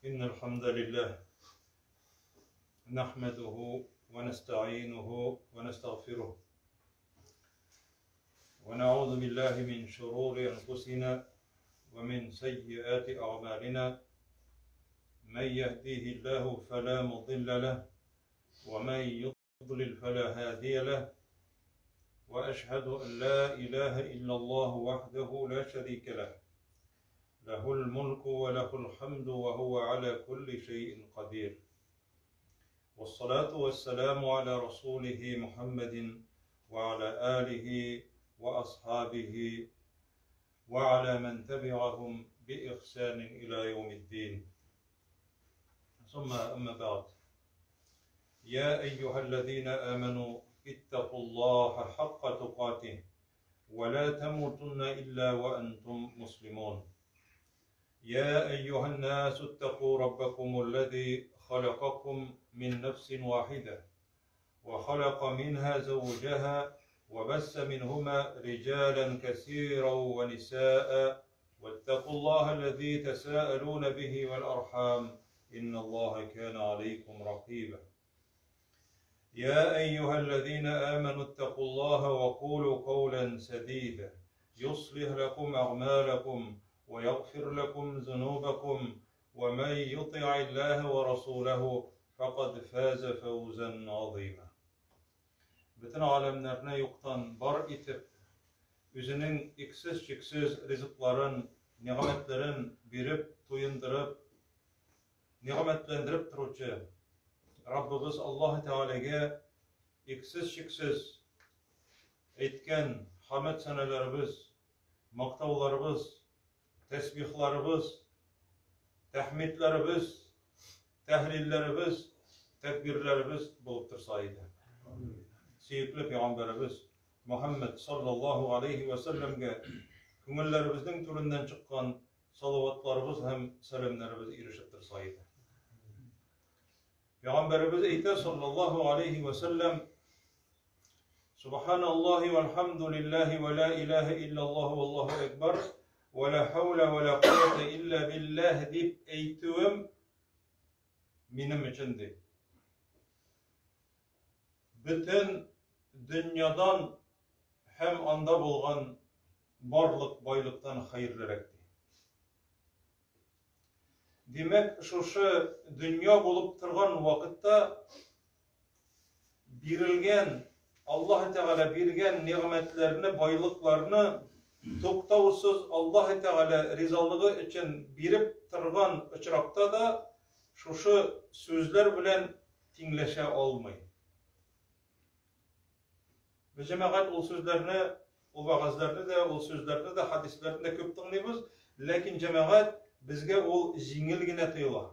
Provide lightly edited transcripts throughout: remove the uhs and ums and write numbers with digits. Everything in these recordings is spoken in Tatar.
إن الحمد لله نحمده ونستعينه ونستغفره ونعوذ بالله من شرور أنفسنا ومن سيئات أعمالنا من يهديه الله فلا مضل له ومن يضلل فلا هادي له وأشهد أن لا إله إلا الله وحده لا شريك له له الملك وله الحمد وهو على كل شيء قدير والصلاة والسلام على رسوله محمد وعلى آله وأصحابه وعلى من تبعهم بإحسان إلى يوم الدين ثم أما بعد يا أيها الذين آمنوا اتقوا الله حق تقاته ولا تموتن إلا وأنتم مسلمون يا أيها الناس اتقوا ربكم الذي خلقكم من نفس واحدة وخلق منها زوجها وبس منهما رجالا كثيرا ونساء واتقوا الله الذي تساءلون به والأرحام إن الله كان عليكم رقيبا يا أيها الذين آمنوا اتقوا الله وقولوا قولا سديدا يصلح لكم أعمالكم ويغفر لكم ذنوبكم ومن يطع الله ورسوله فقد فاز فوزا عظيما Бөтен галәмнәрне юктан бар итеп, үзенең иксез-чиксез ризыкларын, нигъмәтләрен биреп, туендырып, нигъмәтләндереп торучы Раббыбыз Аллаһ Тәгаләгә иксез-чиксез әйткән хәмд сәнәләребез, мактауларыбыз, тәсбихларыбыз, тәхмидләребез, тәһлилләребез, тәкбирләребез булып торса иде. Сөекле пәйгамбәребез Мухаммад саллаллаһу алейхи ва сәлләмгә күңелләребезнең түреннән чыккан салаватларыбыз һәм сәламнәребез ирешеп торса иде. Пәйгамбәребез әйтә саллаллаһу алейхи ва сәлләм Субханаллахи вальхамдулиллахи ва ла илаһа иллаллаху валлаху акбар ва ла хаула ва ла куввата илля биллах дип әйтүем минем өчен ди. Бөтен дөньядан һәм анда булган барлык байлыктан хәерлерәк ди. Димәк, шушы дөнья булып торган вакытта бирелгән Аллаһ Тәгалә биргән нигъмәтләрне, байлыкларны туктаусыз Аллаһ Тәгалә ризалыгы өчен биреп торган очракта да шушы сүзләр белән тиңләшә алмый. Без җәмәгать ул сүзләрне, ул вәгазьләрне дә, ул сүзләрне дә, хадисләрне дә күп тыңлыйбыз, ләкин җәмәгать безгә ул җиңел генә тоела.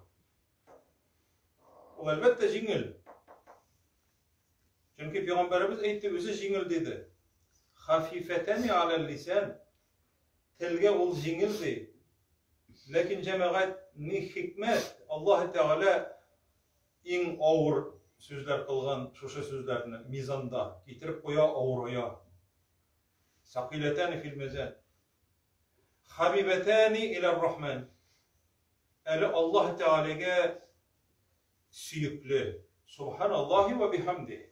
Ул әлбәттә җиңел. Чөнки пәйгамбәребез әйтте, үзе җиңел диде. Хафифәтәни аләл лисан. Телгә ул җиңел ди. Ләкин җәмәгать ни хикмәт, Аллаһ Тәгалә иң авыр сүзләр кылган шушы сүзләрне мизанда китереп куя, авырая. Сакиләтәни фил мизан. Хабибәтәни иля рахман. Әле Аллаһ Тәгаләгә сөекле. Субханаллаһи ва бихамди.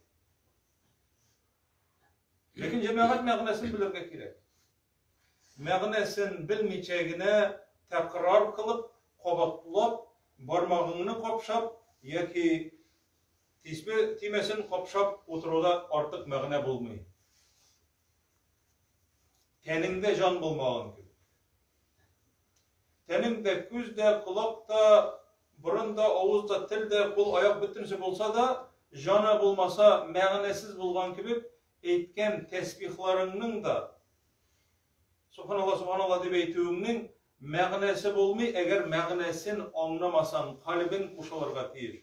Ләкин җәмәгать мәгънәсен белергә кирәк. Мәгънәсен белмичә генә тәкрар кылып, кабатлап, бармагыңны капшап яки тисбе төймәсен капшап утыруда артык мәгънә булмый. Тәнеңдә җан булмаган кебек. Тәнеңдә күз дә, колак та, борын да, авыз да, тел дә, кул, аяк бөтенесе булса да, җаны булмаса, мәгънәсез булган кебек, әйткән тәсбихларыңның да, Субханалла, субханалла дип әйтүеңнең мәгънәсе булмый, әгәр мәгънәсен аңламасаң, калебең кушылырга тиеш.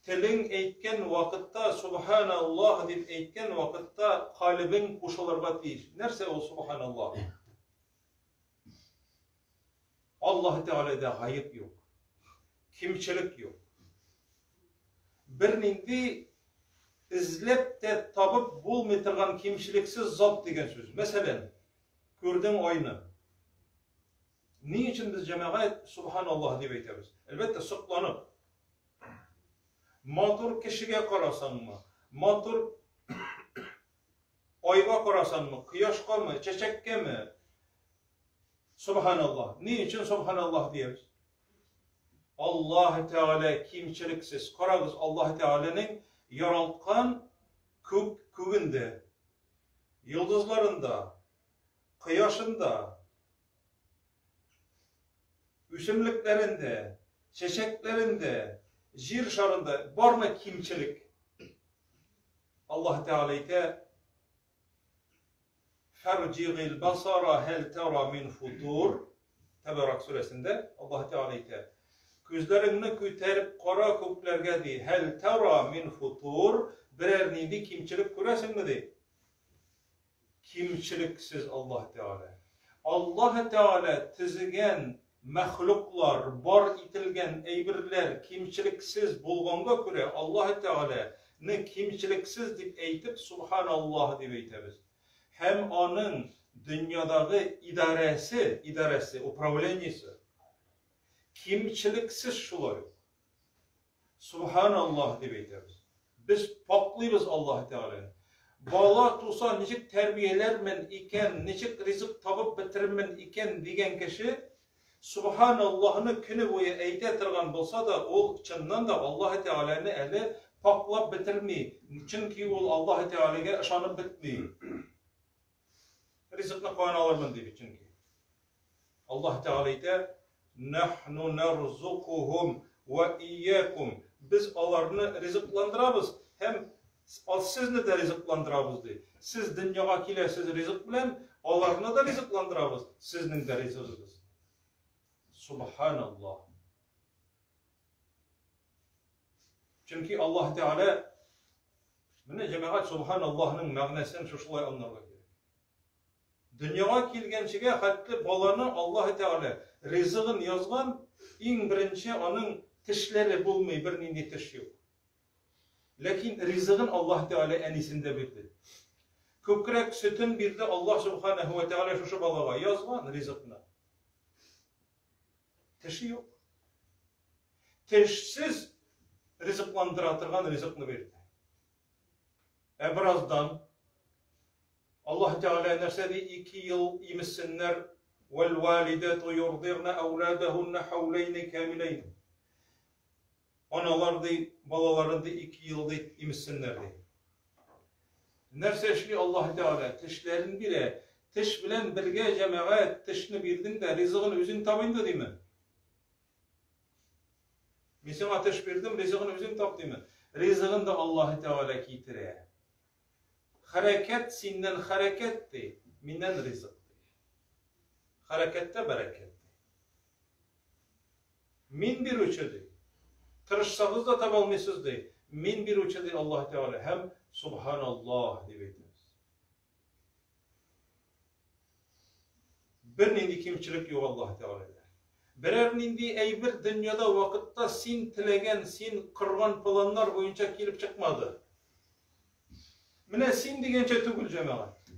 Телең әйткән вакытта, субханаллах дип әйткән вакытта калебең кушылырга тиеш. Нәрсә ул субханаллах? Аллаһ Тәгаләдә гаеп юк. Кимчелек юк. Бернинди эзләп тә табып булмый торган кимчелексез зат дигән сүз. Мәсәлән, күрдең айны. Ни өчен без җәмәгать субханаллаһ дип әйтәбез? Әлбәттә, сокланып. Матур кешегә карасаңмы, матур айга карасаңмы, кояшкамы, чәчәккәме? Субханаллаһ. Ни өчен субханаллаһ диябез? Аллаһ Тәгалә кимчелексез. Карагыз, Аллаһ Тәгаләнең яралткан күк күгендә, йолдызларында, кояшында, үсемлекләрендә, чәчәкләрендә, җир шарында бармы кимчелек? Аллаһ Тәгалә әйтә, Фәрҗигил басара һәл тара мин футур. Тәбәрак сүрәсендә Аллаһ Тәгалә әйтә, күзләреңне күтәреп кара күкләргә ди, һәл тара мин футур, берәр нинди кимчелек күрәсеңме ди. Кимчелексез Аллаһ Тәгалә. Аллаһ Тәгалә төзегән мәхлуклар, бар ителгән әйберләр кимчелексез булганга күрә Аллаһ Тәгаләне кимчелексез дип әйтеп, Субханаллаһ дип әйтәбез. Һәм аның дөньядагы идарәсе, идарәсе, управлениесе кимчелексез шулай ук. Субханаллаһ дип әйтәбез. Без паклыйбыз Аллаһ Тәгаләне. Бала туса ничек тәрбияләрмен икән, ничек ризык табып бетерермен икән дигән кеше Субханаллаһны көне буе әйтә торган булса да, ул чыннан да Аллаһ Тәгаләне әле паклап бетерми, чөнки ул Аллаһ Тәгаләгә ышанып бетми. Ризыкны каян алырмын ди бит чөнки. Аллаһ Тәгалә әйтә, Нахну нарзукухум ва ийякум. Без аларны ризыкландырабыз һәм сезне дә ризыкландырабыз ди. Сез дөньяга киләсез ризык белән, аларны да ризыкландырабыз, сезнең дә ризыгыгыз. Субханаллаһ. Чөнки Аллаһ Тәгалә менә җәмәгать субханаллаһның мәгънәсен шушылай аңларга кирәк. Дөньяга килгәнчегә хәтле баланы Аллаһ Тәгалә ризыгын язган, иң беренче аның тешләре булмый, бернинди теш юк. Ләкин ризыгын Аллаһ Тәгалә әнисендә бирде. Күкрәк сөтен бирде Аллаһ Субханаһу ва Тәгалә шушы балага язган ризыкны. Теше юк. Тешсез ризыкландыра торган ризыкны бирде. Ә бераздан Аллаһ Тәгалә нәрсә ди? Ике ел имезсеннәр. Вәл валидату юрдигна әүладаһунна хәүләйни камиләйн. Аналар ди, балаларын ди ике ел ди имезсеннәр ди. Нәрсә эшли Аллаһ Тәгалә? Тешләрен бирә. Теш белән бергә җәмәгать, тешне бирдең дә, ризыгын үзең тап инде диме? Мин сиңа теш бирдем, ризыгын үзең тап диме? Ризыгын да Аллаһ Тәгалә китерә. Хәрәкәт синнән хәрәкәт ди, миннән ризык ди. Хәрәкәттә бәрәкәт ди. Мин бирүче ди. Тырышсагыз да таба алмыйсыз ди. Мин бирүче ди Аллаһ Тәгалә һәм субханаллаһ дип әйтәбез. Бернинди кимчелек юк Аллаһ Тәгаләдә. Берәр нинди әйбер дөньяда вакытта син теләгән, син корган планнар буенча килеп чыкмады. Менә син дигәнчә түгел, җәмәгать.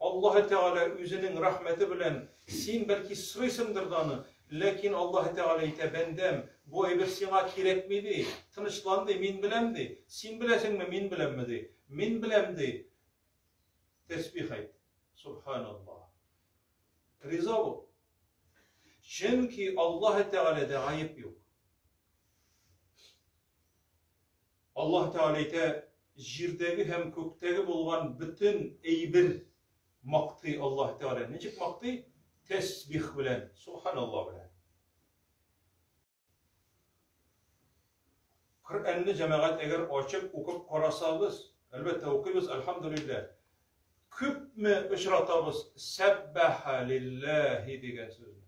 Аллаһ Тәгалә үзенең рәхмәте белән син бәлки сорыйсыңдыр да аны, ләкин Аллаһ Тәгалә әйтә, бәндәм, бу әйбер сиңа кирәкми ди, тынычлан ди, мин беләм ди. Син беләсеңме, мин беләмме ди. Мин беләм ди. Тәсбих әйт. Субханаллаһ. Риза бул. Чөнки Аллаһ Тәгаләдә гаеп юк. Аллаһ Тәгалә әйтә, җирдәге һәм күктәге булган бөтен әйбер мактый Аллаһ Тәгалә. Ничек мактый? Тәсбих белән, субханаллаһ белән. Коръәнне җәмәгать әгәр ачып укып карасагыз, әлбәттә укыйбыз, әлхәмдүлилләһ. Күпме очратабыз сәббәһә лилләһи дигән сүзне.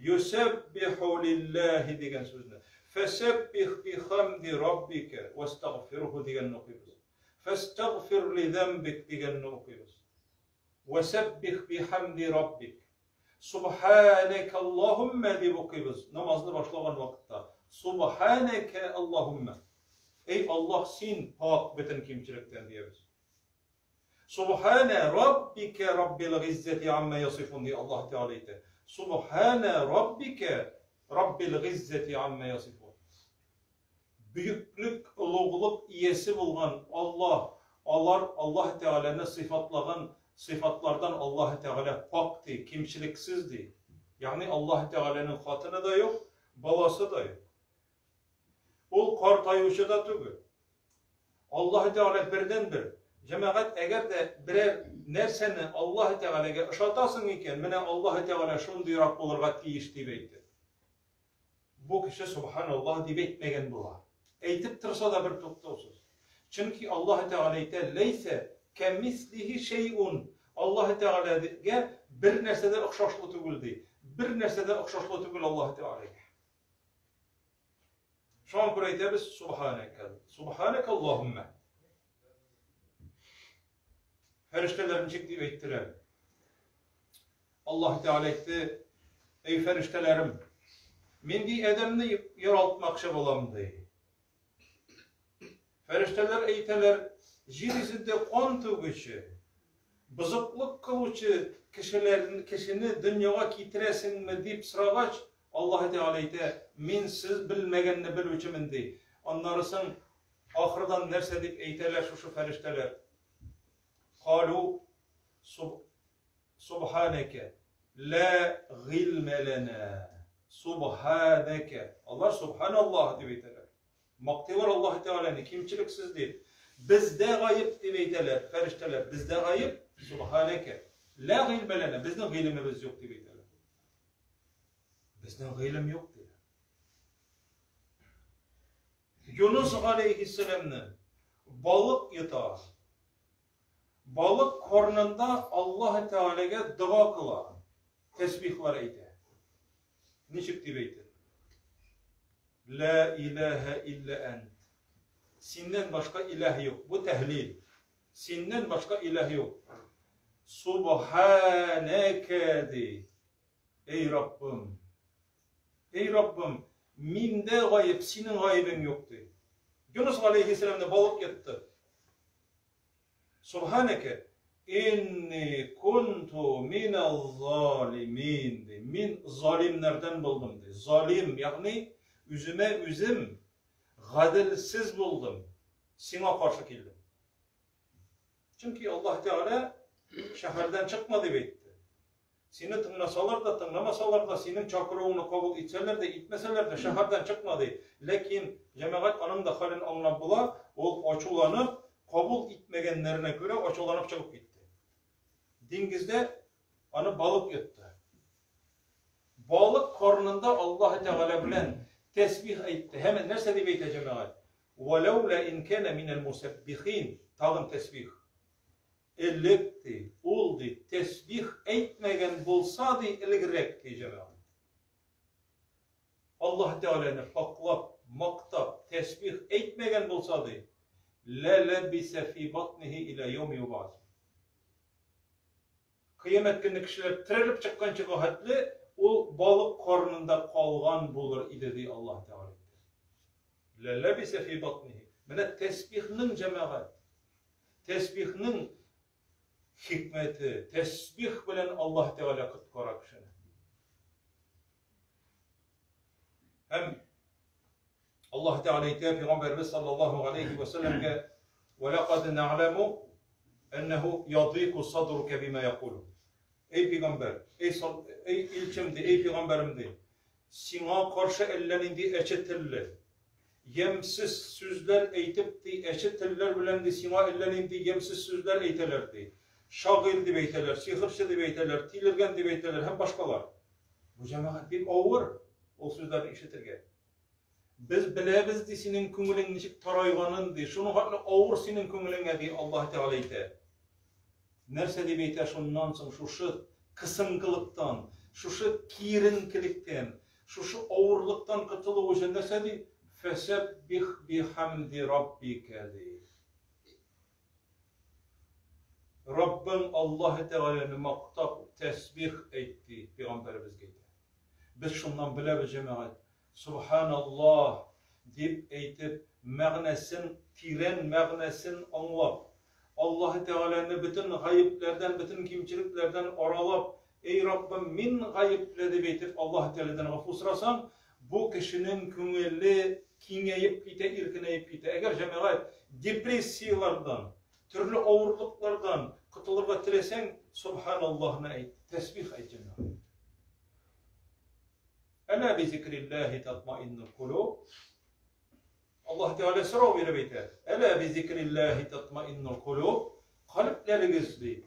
Юсәббиху лилләһи дигән сүзне. Фәсәббих бихамди раббика вастагфирху дигәнне укыйбыз. Фәстагфир ли зәмбик дигәнне укыйбыз. Вәсәббих бихамди раббик. Субханәкә Аллаһуммә дип укыйбыз намазны башлаган вакытта. Субханәкә Аллаһуммә. Эй Аллаһ, син пак бөтен кимчелектән диябез. Субханә раббикә раббил гыйззәти амма ясифун ди Аллаһ Тәгалә әйтә. Субхана раббика раббил гыйззати амма ясифун. Бөеклек, олуглык иясе булган Аллаһ, алар Аллаһ Тәгаләне сыйфатлаган сыйфатлардан Аллаһ Тәгалә пакь ди, кимчелексез ди. Ягъни Аллаһ Тәгаләнең хатыны да юк, баласы да юк. Ул картаючы да түгел. Аллаһ Тәгалә бердәнбер. Җәмәгать, әгәр дә берәр нәрсәне Аллаһ Тәгаләгә ошатасың икән, менә Аллаһ Тәгалә шундыйрак булырга тиеш дип әйтеп. Бу кеше субханаллаһ дип әйтмәгән була. Әйтеп торса да бер туктаусыз. Чөнки Аллаһ Тәгалә әйтә, ләйсә кәмислихи шәйун. Аллаһ Тәгаләгә бер нәрсә дә охшашлы түгел ди. Бер нәрсә дә охшашлы түгел Аллаһ Тәгаләгә. Шуңа күрә әйтәбез субханәкә. Субханәкә Аллаһуммә. Фәрештәләр ничек дип әйттеләр? Аллаһ Тәгалә әйтте, Эй фәрештәләрем, мин ди Адәмне яралтмакчы булам ди. Фәрештәләр әйтәләр, җир йөзендә кан түгүче, бозыклык кылучы кешеләрне, кешене дөньяга китерәсеңме дип сорагач, Аллаһ Тәгалә әйтә, мин сез белмәгәнне белүчемен ди. Аннары соң ахырдан нәрсә дип әйтәләр шушы фәрештәләр? Калу субханәкә ла гыйльмә ләнә. Субханәкә. Алар субханаллаһ дип әйтәләр. Мактыйлар Аллаһ Тәгаләне, кимчелексез дип. Бездә гаеп дип әйтәләр, фәрештәләр. Бездә гаеп, субханәкә. Лә гыйльмә ләнә, безнең гыйлемебез юк дип әйтәләр. Безнең гыйлем юк диләр. Юнус галәйһиссәламне балык йота. Балык корнында Аллаһ Тәгаләгә дога кыла, тәсбихлар әйтә. Ничек дип әйтә? Лә иләһә илля әнт. Синнән башка иләһ юк. Бу тәһлил. Синнән башка иләһ юк. Субханәкә ди. Эй Раббым. Эй Раббым, миндә гаеп, синең гаебең юк ди. Юнус алейхиссәламны балык йотты. Субханәкә инни кунту минал залимин ди. Мин залимнәрдән булдым ди. Залим, ягъни үземә үзем гаделсез булдым. Сиңа каршы килдем. Чөнки Аллаһ Тәгалә шәһәрдән чыкма дип әйтте. Сине тыңласалар да, тыңламасалар да, синең чакыруыңны кабул итсәләр дә, итмәсәләр дә, шәһәрдән чыкма, ди. Ләкин җәмәгать аның да хәлен аңлап була, ул ачуланып, кабул итмәгәннәренә күрә ачуланып чыгып китте. Диңгездә аны балык йотты. Балык карынында Аллаһ Тәгалә белән тәсбих әйтте. Һәм нәрсә дип әйтә җәмәгать? Вәләүлә ин кәнә минәл мусәббихин. Тагын тәсбих. Элек, ди, ул, ди, тәсбих әйтмәгән булса, ди, элегрәк, ди, җәмәгать. Аллаһ Тәгаләне пакълап, мактап, тәсбих әйтмәгән булса, ди, лә ләбисә фи батнихи илә яуми юбгас. Кыямәт көнне кешеләр терелеп чыкканчыга хәтле ул балык карынында калган булыр иде, ди Аллаһ Тәгалә. Лә ләбисә фи батнихи. Менә тәсбихның җәмәгать. Тәсбихның хикмәте, тәсбих белән Аллаһ Тәгалә коткара кешене. Һәм Аллаһ Тәгалә әйтә Пәйгамбәрбез саллаллаһу алейхи ва сәлләмгә: "Ва лакад нәгъләму әннәһу ядыйку садрука бима якулу." Эй пәйгамбәр, эй эй илчем ди, эй пәйгамбәрем ди. Сиңа каршы әллә нинди әче телле, ямьсез сүзләр әйтеп ди, әче телләр белән ди, сиңа әллә нинди ямьсез сүзләр әйтәләр ди. Шагыйрь дип әйтәләр, сихерче дип әйтәләр, тилергән дип әйтәләр һәм башкалар. Бу җәмәгать бик авыр ул сүзләрне ишетергә. Без беләбез ди синең күңелең ничек тарайганын ди. Шуның хәтле авыр синең күңелеңә ди Аллаһ Тәгалә әйтә. Нәрсә дип әйтә шуннан соң шушы кысынкылыктан, шушы киеренкелектән, шушы авырлыктан котылу өчен нәрсә ди? Фәсәббих бихамди раббика ди. Раббың Аллаһ Тәгаләне мактап, тәсбих әйт ди, пәйгамбәребезгә әйтә. Без шуннан беләбез, җәмәгать, Субханаллаһ дип әйтеп, мәгънәсен, тирән мәгънәсен аңлап, Аллаһы Тәгаләне бөтен гаепләрдән, бөтен кимчелекләрдән аралап, Эй Раббым, мин гаепле дип әйтеп Аллаһ Тәгаләдән гафу сорасаң, бу кешенең күңеле киңәеп китә, иркенәеп китә. Әгәр җәмәгать депрессияләрдән, төрле авырлыклардан котылырга теләсәң, субханаллаһны әйт, тәсбих әйт җәмәгать. Әлә би зикриллаһи татмаиннул кулуб. Аллаһ Тәгалә сорау биреп әйтә. Әлә би зикриллаһи татмаиннул кулуб. Калебләрегез ди.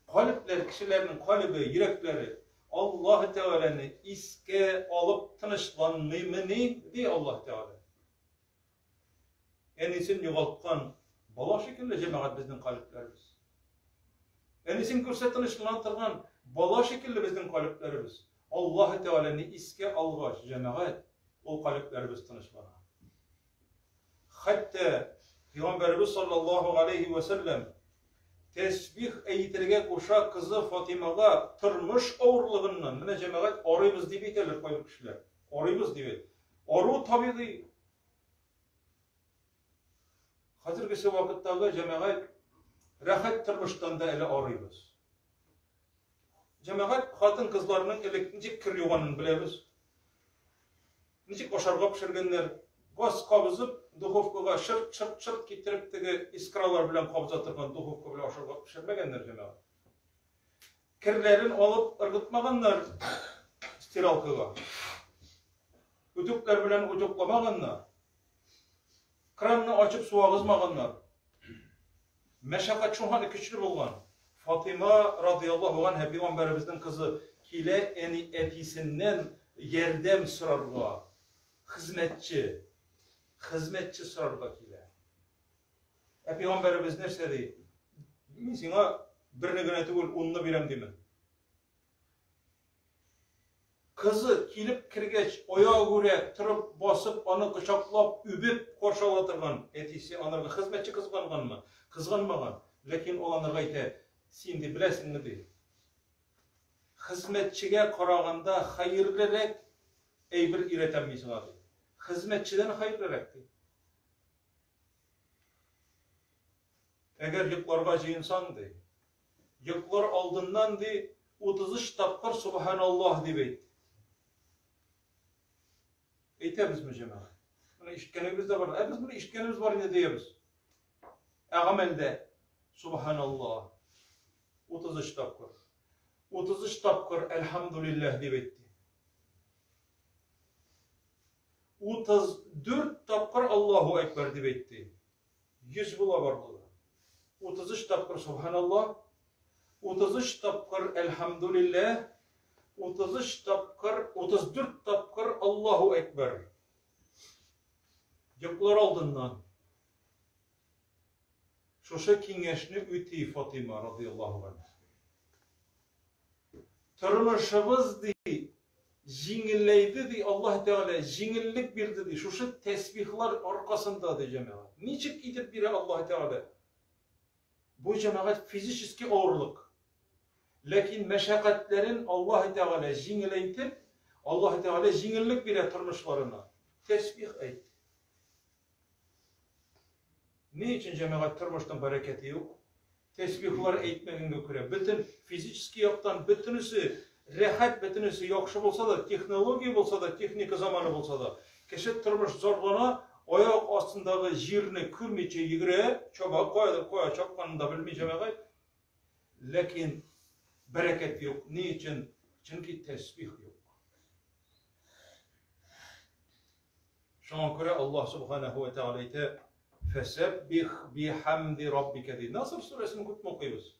Калебләр кешеләрнең калебе, йөрәкләре Аллаһ Тәгаләне искә алып тынычланмыймыни, ди Аллаһ Тәгалә. Әнисен югалткан бала шикелле җәмәгать безнең калебләребез. Әнисен күрсә тынычлана торган бала шикелле безнең калебләребез. Аллаһ Тәгаләне искә алгач, җәмәгать, ул калебләребез тынычлана. Хәтта Пәйгамбәребез саллаллаһу алейхи ва сәлләм тәсбих әйтергә куша кызы Фатимага тормыш авырлыгыннан. Менә җәмәгать арыйбыз дип әйтәләр кайбер кешеләр. Арыйбыз дип. Ару табигый. Хәзергесе вакыттагы җәмәгать рәхәт тормыштан да әле арыйбыз. Җәмәгать хатын-кызларның элек ничек кер юганын беләбез. Ничек ашарга пешергәннәр. Газ кабызып, духовкага шырт-шырт-шырт китереп теге искралар белән кабыза торган духовка белән ашарга пешермәгәннәр җәмәгать. Керләрен алып ыргытмаганнар стиралкага. Үтүкләр белән утюгламаганнар. Кранны ачып су агызмаганнар. Мәшәкать шуңа көчле булган. Фатыйма радыяллаһу ганһа пәйгамбәребезнең кызы килә әни әтисеннән ярдәм сорарга. Хезмәтче. Хезмәтче сорарга килә. Ә пәйгамбәребез нәрсә ди? Мин сиңа берне генә түгел, унны бирәм диме? Кызы килеп кергәч, аягүрә торып басып, аны кочаклап, үбеп каршы ала торган әтисе анарга хезмәтче кызганганмы? Кызганмаган. Ләкин ул анарга әйтә, син ди, беләсеңме ди. Хезмәтчегә караганда хәерлерәк әйбер өйрәтәм мин сиңа ди. Хезмәтчедән хәерлерәк ди. Әгәр йокларга җыенсаң ди, Йоклар алдыннан, ди, 33 тапкыр Субханаллаһ дип әйт. Әйтәбезме, җәмәгать? Моны ишеткәнебез дә бар. Ә без моны ишеткәнебез бар инде диябез. Ә гамәлдә Субханаллаһ 33 тапкыр. 33 тапкыр Әлхәмдулилләһ дип әйтте. 34 тапкыр Аллаһу әкбәр дип әйтте. 100 була барлыгы. 33 тапкыр Субханаллаһ, 33 тапкыр Әлхәмдулилләһ, 33 тапкыр, 34 тапкыр Аллаһу Әкбәр. Йоклар алдыннан шушы киңәшне үти Фатима радияллаһу анha. Тормышыбыз ди җиңеләйде ди Аллаһ Тәгалә җиңеллек бирде ди шушы тәсбихлар аркасында ди җәмәгать. Ничек итеп бирә Аллаһ Тәгалә? Бу җәмәгать физический авырлык. Ләкин мәшәкатьләрен Аллаһ Тәгалә җиңеләйтеп, Аллаһ Тәгалә җиңеллек бирә тормышларына. Тәсбих әйт. Ни өчен җәмәгать тормышның бәрәкәте юк? Тәсбихлар әйтмәгәнгә күрә, бөтен физический яктан бөтенесе рәхәт, бөтенесе яхшы булса да, технология булса да, техника заманы булса да, кеше тормыш зарлана, аяк астындагы җирне күрмичә йөгерә, чаба, каядыр кая чапканын да белми җәмәгать. Ләкин бәрәкәт юк. Ни өчен? Чөнки тәсбих юк. Шуңа күрә Аллаһ Субханаһу ва Тәгалә әйтә, Фәсәббих бихамди раббика ди. Наср сүрәсен күпме укыйбыз?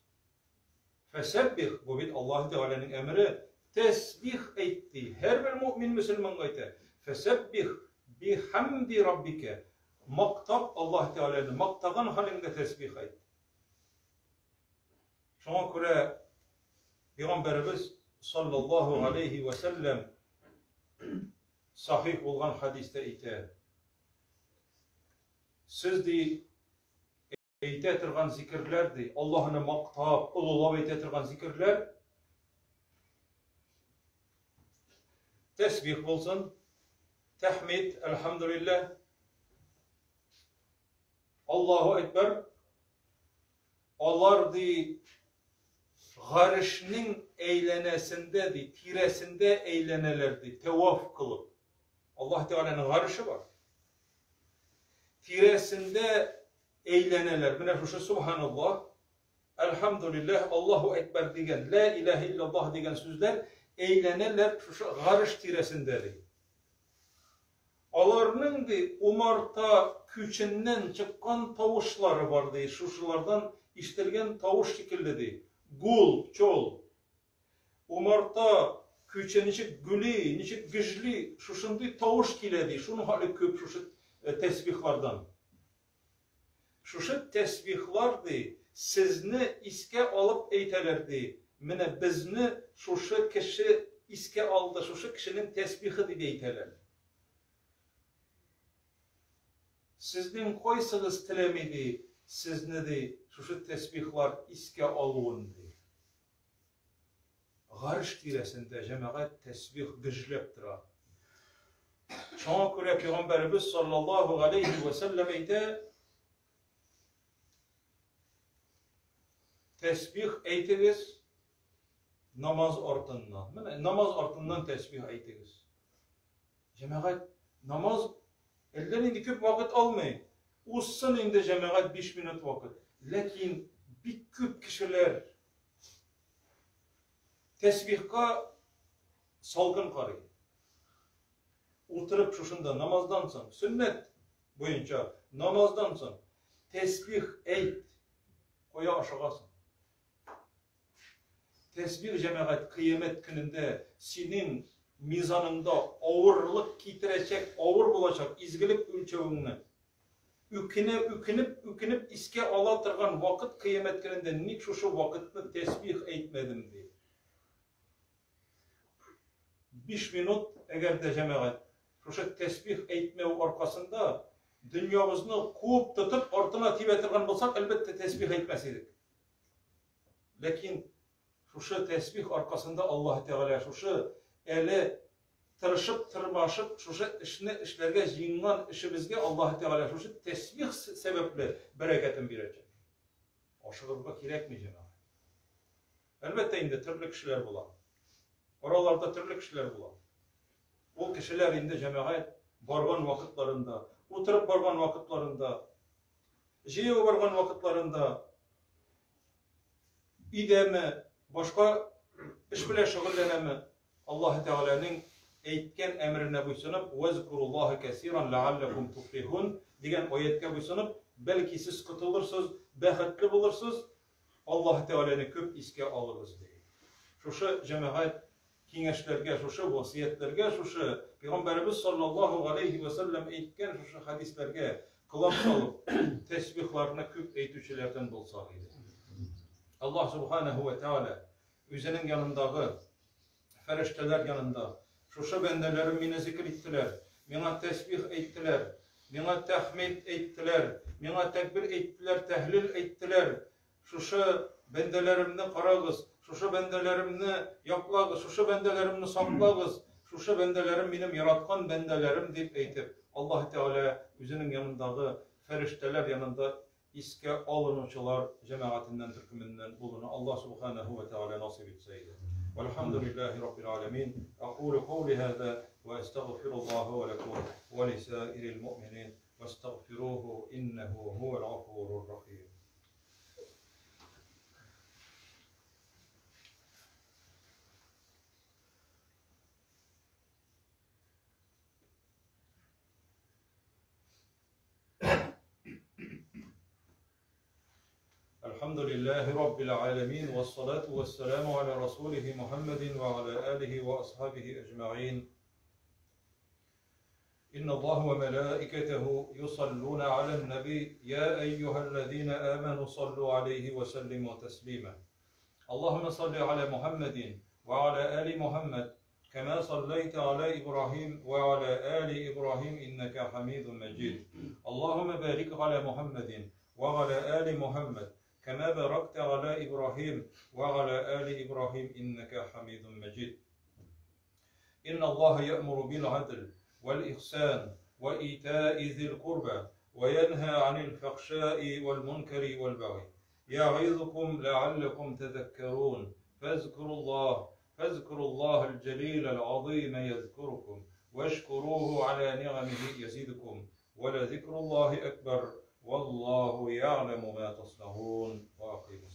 Фәсәббих, бу бит Аллаһ Тәгаләнең әмере. Тәсбих әйт ди. Һәрбер мөмин мөселманга әйтә. Фәсәббих бихамди раббика. Мактап Аллаһ Тәгаләне, мактаган хәлеңдә тәсбих әйт. Шуңа күрә Пәйгамбәребез саллаллаһу алейхи ва сәлләм сахих булган хәдистә әйтә. Сез ди әйтә торган зикерләр ди, Аллаһны мактап, олылап әйтә торган зикерләр тәсбих булсын, тәхмид, әлхәмдулилләһ, Аллаһу әкбәр. Алар ди Гарешнең әйләнәсендә ди, тирәсендә әйләнәләр ди, тәваф кылып. Аллаһ Тәгаләнең гареше бар. Тирәсендә әйләнәләр. Менә шушы субханаллаһ, әлхәмдулиллаһ, Аллаһу әкбәр дигән, лә илаһә иллаллаһ дигән сүзләр әйләнәләр шушы гареш тирәсендә ди. Аларның ди умарта күченнән чыккан тавышлары бар ди, шушылардан ишетелгән тавыш шикелле ди. Гул, чол. Умарта күче ничек гүли, ничек гөжли, шушындый тавыш килә ди. Шуның хәле күп шушы тәсбихлардан. Шушы тәсбихлар ди, сезне искә алып әйтәләр ди. Менә безне шушы кеше искә алды, шушы кешенең тәсбихы дип әйтәләр. Сезнең кайсыгыз теләми ди, сезне ди, шушы тәсбихлар искә алуын ди. Гарш тирәсендә җәмәгать тәсбих гөжләп тора. Шуңа күрә Пәйгамбәребез саллаллаһу галәйһи вә сәлләм әйтә, тәсбих әйтегез намаз артыннан. Менә намаз артыннан тәсбих әйтегез. Җәмәгать, намаз әллә нинди күп вакыт алмый. Узсын инде җәмәгать 5 минут вакыт. Ләкин бик күп кешеләр Тәсбихка салкын карый. Утырып шушында намаздан соң, сөннәт буенча намаздан соң тәсбих әйт. Кая ашыгасың? Тәсбих җәмәгать кыямәт көнендә синең мизаныңда авырлык китерәчәк, авыр булачак изгелек үлчәвеңне Үкенә, үкенеп, үкенеп искә ала торган вакыт кыямәт көнендә ник шушы вакытны тәсбих әйтмәдем ди. 5 минут, әгәр дә җәмәгать, шушы тәсбих әйтмәү аркасында дөньябызны куып тотып артына тибә торган булсак, әлбәттә, тәсбих әйтмәс идек. Ләкин Шушы тәсбих аркасында Аллаһы Тәгалә шушы әле тырышып, тырмашып, шушы эшне эшләргә җыенган эшебезгә Аллаһы Тәгалә шушы тәсбих сәбәпле бәрәкәтен бирәчәк. Ашыгырга кирәкми, җәмәгать. Әлбәттә инде төрле кешеләр була. Араларда төрле кешеләр була. Ул кешеләр инде җәмәгать барган вакытларында, утырып барган вакытларында, җыеп барган вакытларында Өйдәме, башка эш белән шөгыльләнәме, Аллаһы Тәгаләнең әйткән әмеренә буйсынып, «Вазкуруллаһа кәсиран ләгалләкум туфлихун» дигән аятькә буйсынып, бәлки сез котылырсыз, бәхетле булырсыз, Аллаһы Тәгаләне күп искә алыгыз, ди. Шушы җәмәгать киңәшләргә, шушы васыятьләргә, шушы Пәйгамбәребез саллаллаһу галәйһи вә сәлләм әйткән шушы хәдисләргә колак салып, тәсбихларны күп әйтүчеләрдән булсак иде. Аллаһ субханаһу ва тааля үзенең янындагы фәрештәләр янында шушы бәндәләрем мине зикр иттеләр, миңа тәсбих әйттеләр, миңа тәхмид әйттеләр, миңа тәкбир әйттеләр, тәһлил әйттеләр, Шушы бәндәләремне карагыз, шушы бәндәләремне яклагыз, шушы бәндәләремне саклагыз, шушы бәндәләрем минем яраткан бәндәләрем дип әйтеп, Аллаһ Тәгалә үзенең янындагы фәрештәләр янында искә алынучылар җәмәгатеннән, төркеменнән булуны Аллаһ Субханаһу ва Тәгалә насыйп итсә иде. Вальхамдулиллаһи раббил аламин. Акулу каули һаза ва астагфируллаһа ва лакум ва лисаирил муъминин вастагфируху иннаху хувал гафурур рахим. الحمد لله رب العالمين والصلاة والسلام على رسوله محمد وعلى آله وأصحابه أجمعين إن الله وملائكته يصلون على النبي يا أيها الذين آمنوا صلوا عليه وسلموا تسليما اللهم صل على محمد وعلى آل محمد كما صليت على إبراهيم وعلى آل إبراهيم إنك حميد مجيد اللهم بارك على محمد وعلى آل محمد كما باركت على إبراهيم وعلى آل إبراهيم إنك حميد مجيد إن الله يأمر بالعدل والإحسان وإيتاء ذي القربى وينهى عن الفحشاء والمنكر والبغي يعظكم لعلكم تذكرون فاذكروا الله فاذكروا الله الجليل العظيم يذكركم واشكروه على نعمه يزدكم ولذكر الله أكبر والله يعلم ما تصنعون وأقيموا.